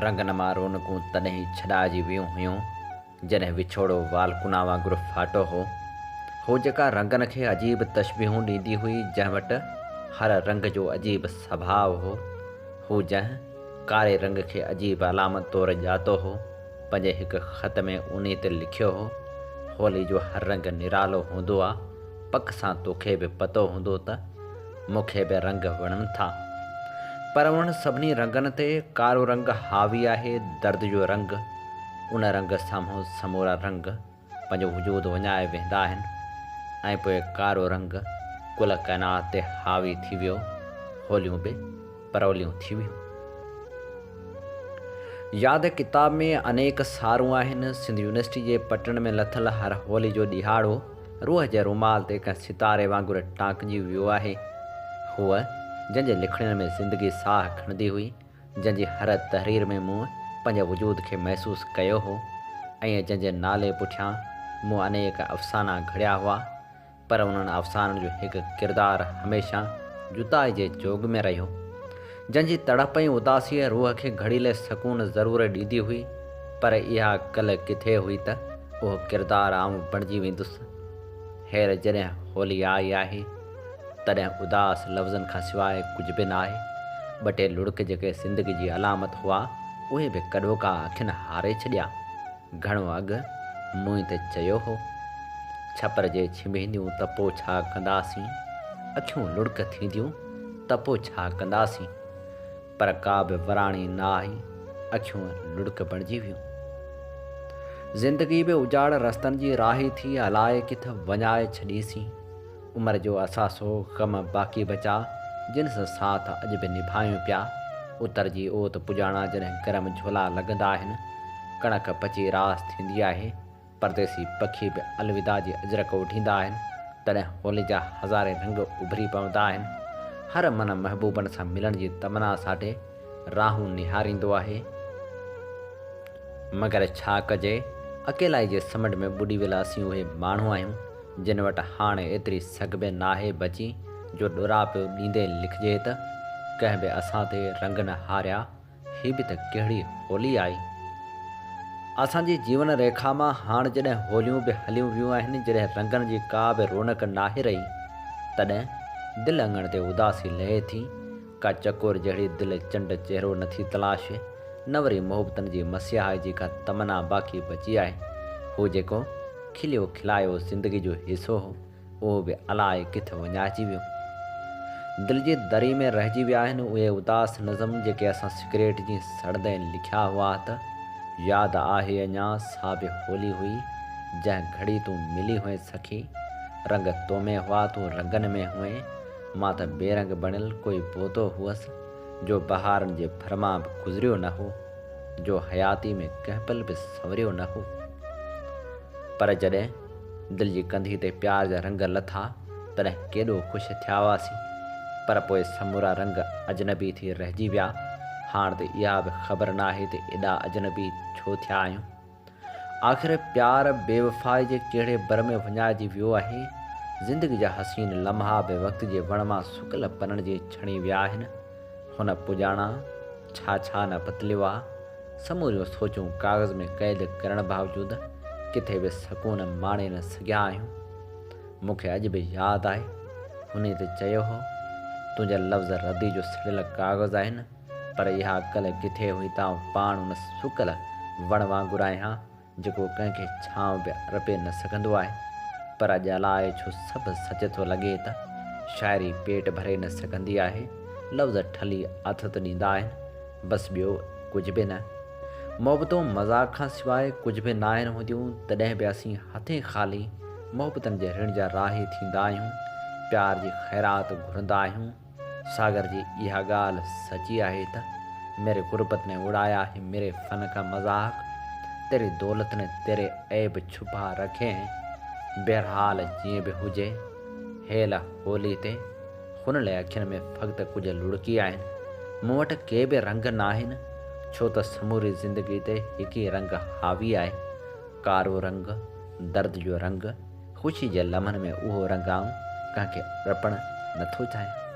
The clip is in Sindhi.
رنگن مان رونقون تڏهن ئي ڇڏائجي ويون هيون، جڏهن وڇوڙو والڪنا وانگر ڦاٽو هو. هو جيڪا رنگن کي عجيب تشبيهون ڏيندي هئي، جنهن وٽ هر رنگ جو عجيب سڀاء هو. هو جنهن ڪاري رنگ کي عجيب علامت طور ڄاتو هو، پنهنجي هڪ خط ۾ انهي تي لکيو هو، هولي جو هر رنگ نرالو هوندو آ، پڪ سان توکي به پتو هوندو ته مون کي به رنگ وڻن ٿا. پر انهن سڀني رنگن تي ڪارو رنگ حاوي آهي، درد جو رنگ. ان رنگ سامهون سمورا رنگ پنهنجو وجود وڃائي ويهندا آهن ۽ پوء ڪارو رنگ ڪل ڪائنات تي حاوي ٿي ويو، هوليون به پروليون ٿي ويون. ياد ڪتاب ۾ انيڪ سارون آهن. سنڌ يونيورسٽي جي پٽن ۾ لٿل هر هولي جو ڏهاڙو روح جي رومال تي ڪنهن ستاري وانگر ٽانڪجي ويو آهي. هوء جنهن جي لکڻين ۾ زندگي ساهه کڻندي هئي، جنهن جي هر تحرير ۾ مون پنهنجي وجود کي محسوس ڪيو هو ۽ جنهن جي نالي پٺيان مون انيڪ افسانا گهڙيا هئا، پر انهن افسانن جو هڪ ڪردار هميشه جتائي جي جوڳ ۾ رهيو، جنهن جي تڙپ ۽ اداسيء روح کي گهڙي لئه سڪون ضرور ڏيندي هئي، پر اها ڪل ڪٿي هئي ته اهو ڪردار آئون بڻجي ويندس. هير جڏهن هولي آئي آهي، تڏهن اداس لفظن کان سواء ڪجهه به ناهي. ٻه ٽي لڙڪ جيڪي زندگي جي علامت هئا، اهي به ڪڏهوڪا اکين هاري ڇڏيا. گهڻو اڳ مون ئي ته چيو هو. ڇپر جي ڇنڀينديون ته پوء ڇا ڪنداسين؟ اکيون لڙڪ ٿينديون ته پوء ڇا ڪنداسين؟ پر ڪا به وراڻي نه آئي، اکيون لڙڪ بڻجي ويون. زندگي به اجاڙ رستن جي راهي ٿي الائي ڪٿ وڃائي ڇڏيسين. عمر جو اثاثو، غم باقي بچا، جن سان ساٿ اڄ به نڀايون پيا. اتر جي اوت پڄاڻا جڏهن گرم جهولا لڳندا آهن، ڪڻڪ پچي راس ٿيندي آهي، پرديسي پکي به الوداع جي اجرڪ اوڍيندا آهن، تڏهن هولي جا هزارين رنگ اڀري پوندا آهن. هر من محبوبن سان ملڻ جي تمنا ساڍي راهون نهاريندو آهي. مگر ڇا ڪجي، اڪيلائي جي سمنڊ ۾ ٻڏي ويل اسين اهي ماڻهو آهيون، جن وٽ هاڻ ايتري سگهه به ناهي بچي جو ڏوراپو ڏيندي لکجي ته، ڪنهن به اسان تي رنگ نه هاريا، هي به ته ڪهڙي هولي آئي. اسان جي جيون ريکا مان هاڻ جڏهن هوليون به هليون ويون آهن، جڏهن رنگن جي ڪا به رونق ناهي رهي، تڏهن دل اڱڻ تي اداسي لهي ٿي، ڪا چڪور جهڙي دل چنڊ چهرو نٿي تلاشي، نه وري محبتن جي مسيحائي جي ڪا تمنا باقي بچي آهي. هو جيڪو کليو کلايو زندگي جو حصو هو، اهو به الائي ڪٿ وڃائجي ويو. دل جي دري ۾ رهجي ويا آهن اهي اداس نظم جيڪي اسان سگريٽ جي سڙندي لکيا هئا ته، ياد آهي اڃا سا به هولي هئي، جنهن گهڙي تون ملي هئين سکي، رنگ تو ۾ هئا تون رنگن ۾ هئين، مان ته بي رنگ بڻيل ڪوئي بوتو هئس، جو بهارن جي ڀر مان به گذريو نه هو، جو حياتي ۾ ڪنهن پل به سنوريو نه هو. پر جڏهن دل جي ڪنڌي تي پيار جا رنگ لٿا، تڏهن ڪيڏو خوش ٿيا هئاسين. پر پوء سمورا رنگ اجنبي ٿي رهجي ويا. هاڻ ته اها به خبر ناهي ته ايڏا اجنبي ڇو ٿيا آهيون. آخر پيار بيوفائي جي ڪهڙي بر ۾ وڃائجي ويو آهي؟ زندگي جا حسين لمحا به وقت جي وڻ مان سڪل پنن جي ڇڻي ويا آهن. هن پڄاڻان ڇا ڇا نه بدليو آ. سموريون سوچون ڪاغذ ۾ قيد ڪرڻ باوجود ڪٿي به سڪون ماڻي نه سگهيا آهيون. مون کي اڄ به ياد آهي، هن ئي ته چيو هو، تنهنجا لفظ ردي جو سڙيل ڪاغذ آهن. پر اها عقل ڪٿي هئي ته آئون پاڻ ان سڪل وڻ وانگر آهيان، جيڪو ڪنهن کي ڇانو به ارپي نه سگهندو آهي. پر اڄ الائي ڇو سڀ سچ ٿو لڳي ته شاعري پيٽ ڀري نه سگهندي آهي، لفظ ٺلهي آٿت ڏيندا آهن، بس ٻيو ڪجهه به نه. محبتون مذاق کان سواء ڪجهه به ناهن هونديون، تڏهن به اسين هٿين خالي محبتن جي رڻ جا راهي ٿيندا آهيون، پيار جي خيرات گهرندا آهيون. ساگر جي اها ڳالهه سچي آهي ته، ميري غربت ني اڙايا هي ميري فن ڪا مذاق، تيري دولت ني تيري عيب ڇپا رکي هين. بهرحال جيئن به هجي، هيل هولي تي هن لئه اکين ۾ فقط ڪجهه لڙڪي آهن. مون وٽ ڪي به رنگ ناهن، ڇو ته سموري زندگي تي هڪ ئي رنگ حاوي آهي، ڪارو رنگ، درد جو رنگ. خوشي جي لمحن ۾ اهو رنگ آئون ڪنهن کي ارپڻ نه ٿو چاهيان.